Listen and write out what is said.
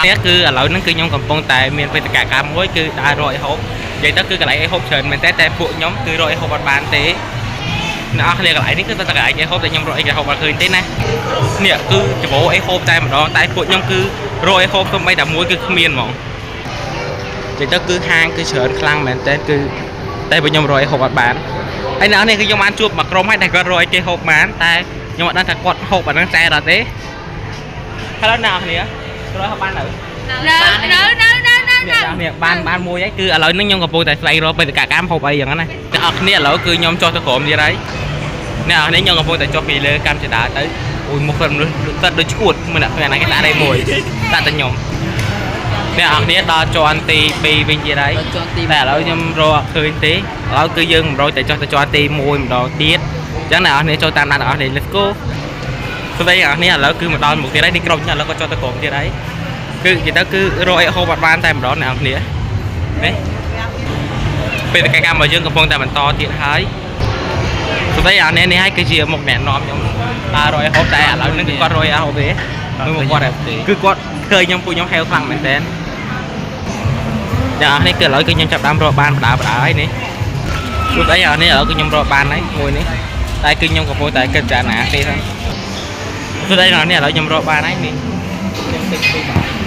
នេះគឺឥឡូវហ្នឹងគឺខ្ញុំកំពុងតែមានបេសកកម្មមួយគឺដើររកអីហូបនិយាយទៅគឺកន្លែងអីហូបច្រើនមែនតើតែពួកខ្ញុំគឺរកអីហូបអត់បានទេអ្នកនរគ្នាកន្លែងនេះគឺតែកន្លែងអីហូបតែខ្ញុំរកអីហូបអត់ឃើញទេណានេះគឺច្បោអីហូបតែម្ដងតែពួកខ្ញុំគឺរកអីហូបសូម្បីតែមួយគឺគ្មានហ្មងនិយាយទៅគឺហាងគឺច្រើនខ្លាំងមែនតើគឺតែពួកខ្ញុំរកអីហូបអត់បានហើយអ្នកនរនេះគឺខ្ញុំបានជួបមួយក្រុមហើយដែលគាត់រកអីគេហូបបានតែខ្ញុំអត់ដឹងថាគាត់ហូបអាហ្នឹងចែអត់ទេ Hello អ្នកនរគ្នារកហូបបាននៅ នៅនៅនៅនៅនៅ នេះនេះបានបានមួយហើយគឺឥឡូវនេះខ្ញុំកំពុងតែស្វែងរកបេសកកម្មហូបអីយ៉ាងហ្នឹងណាអ្នកនរគ្នាឥឡូវគឺខ្ញុំចុះទៅក្រោមទៀតហើយអ្នកនរគ្នាខ្ញុំកំពុងតែចុះពីលើកម្មចដាទៅអូយមុខគាត់មនុស្សទឹកដូចឈួតមើលអ្នកគ្នាណាគេដាក់អីមួយដាក់តែខ្ញុំអ្នកនរគ្នាដល់ជាន់ទី2វិញទៀតហើយ ដល់ជាន់ទី តែឥឡូវខ្ញុំរកអត់ឃើញទេឥឡូវគឺយើងមិនរកតែចុះទៅជាន់ទី1ម្ដងទៀតអញ្ចឹងអ្នកនរគ្នាចូលតាមដានអ្នកនរគ្នា Let's go ស្ដីអ្នកនរគ្នាឥឡូវគឺមកដល់មុខទៀតហើយនេះក្រុមខ្ញុំឥឡូវក៏ចុះទៅក្រោមទៀតហើយ គឺនិយាយទៅគឺរកអីហូបអត់បានតែម្ដងអ្នកនរគ្នានេះបេសកកម្មរបស់យើងកំពុងតែបន្តទៀតហើយស្ដីអានេះនេះហើយគឺជាមុខអ្នកនាំខ្ញុំដើររកអីហូបតែឥឡូវនេះគឺគាត់រកអីហូបទេមើលមកគាត់គឺគាត់ឃើញខ្ញុំពួកខ្ញុំហេវខ្លាំងមែនតើអ្នកនរនេះគឺឥឡូវគឺខ្ញុំចាប់ដើមរកបានបដាបដាហើយនេះស្ដីអានេះឥឡូវគឺខ្ញុំរកបានហើយមួយនេះតែគឺខ្ញុំកំពុងតែគិតចារណាទេហ្នឹងស្ដីអានេះឥឡូវខ្ញុំរកបានហើយនេះខ្ញុំទិញពីបាទ